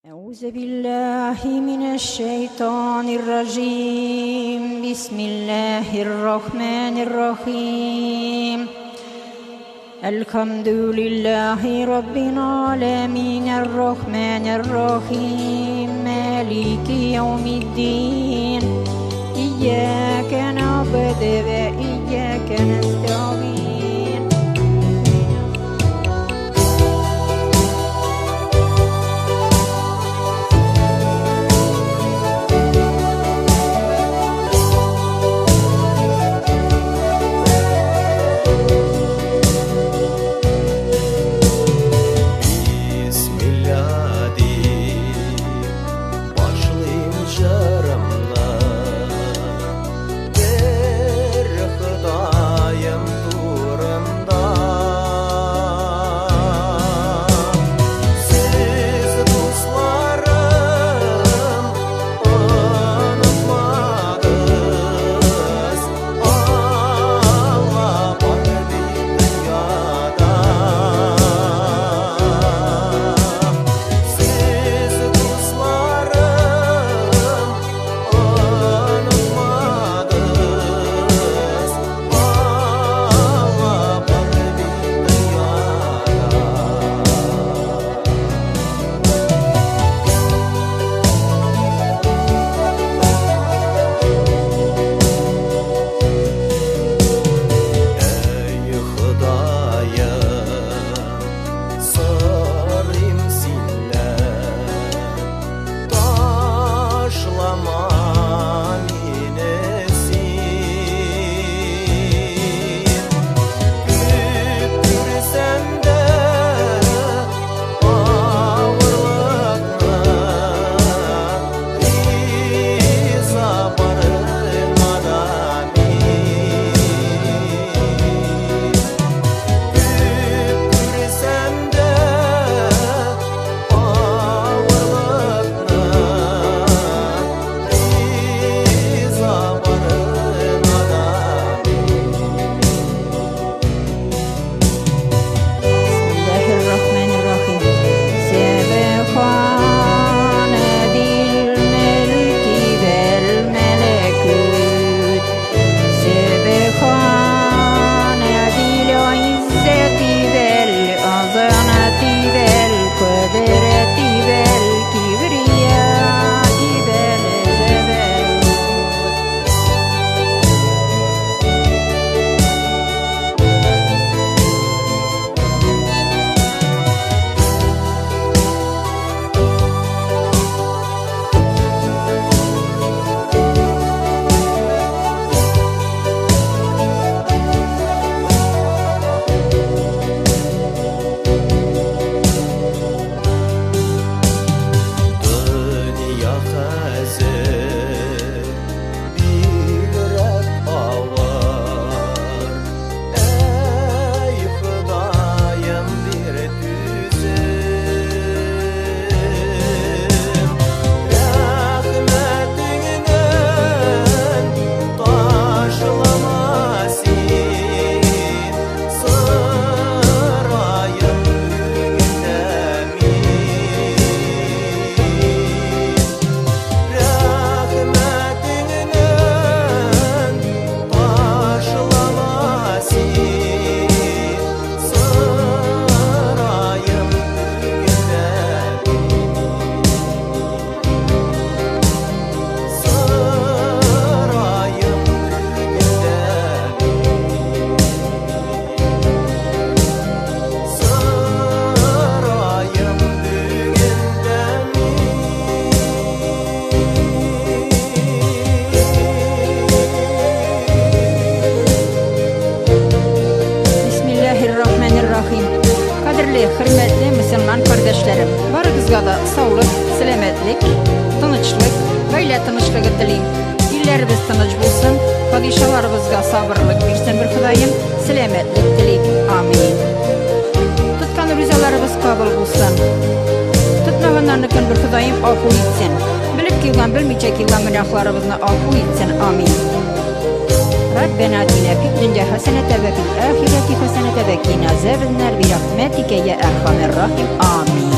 أعوذ بالله من الشيطان الرجيم بسم الله الرحمن الرحيم الحمد لله رب العالمين الرحمن الرحيم مالك يوم الدين إياك نعبد وإياك نستعين. Bismillah deyip başlayım җырымны. Бер Ходаем турында. Сез, дусларым, онытмагыз, Алла бар бит дөньяда. Сез, дусларым, онытмагыз, Алла бар бит дөньяда. Әй, Ходаем, сорыйм синнән, ташлама мине син. Күп күрсәм дә авырлыкны, риза барыңа да мин. Күп күрсәм дә авырлыкны, риза барыңа да мин. بسم الله الرحمن الرحيم سبحان ذي الملك والملكوت سبحان ذي العزة والعظمة والقدرة والكبرياء والجبروت. Дөнья хәзер бигрәк авыр. Әй, Ходаем, бир түзем. Рәхмәтеңнән ташлама син, сораем бүген дә мин. Рәхмәтеңнән ташлама син, сораем бүген дә мин. Сораем бүген дә мин. Сораем бүген дә мин. Бисмиллаһир-рахманир-рахим. Кадерле, хөрмәтле мөселман кардәшләрем, барыгызга да саулык, сәламәтлек, тынычлык, гаилә тынычлыгы телим. Илләребез тыныч булсын, падишаларыбызга сабырлык бирсен бер Ходаем, сәламәтлек телик. Амин. Тоткан рузаларыбыз кабул булсын. Тотмаганнарныкын бер Ходаем гафу итсен. Белеп килгән, белмичә килгән гөнаһларыбызны гафу итсен. Амин. ربنا آتنا في الدنيا حسنة وفي الآخرة حسنة وقنا عذاب النار برحمتك يا أرحم الراحمين. آمين.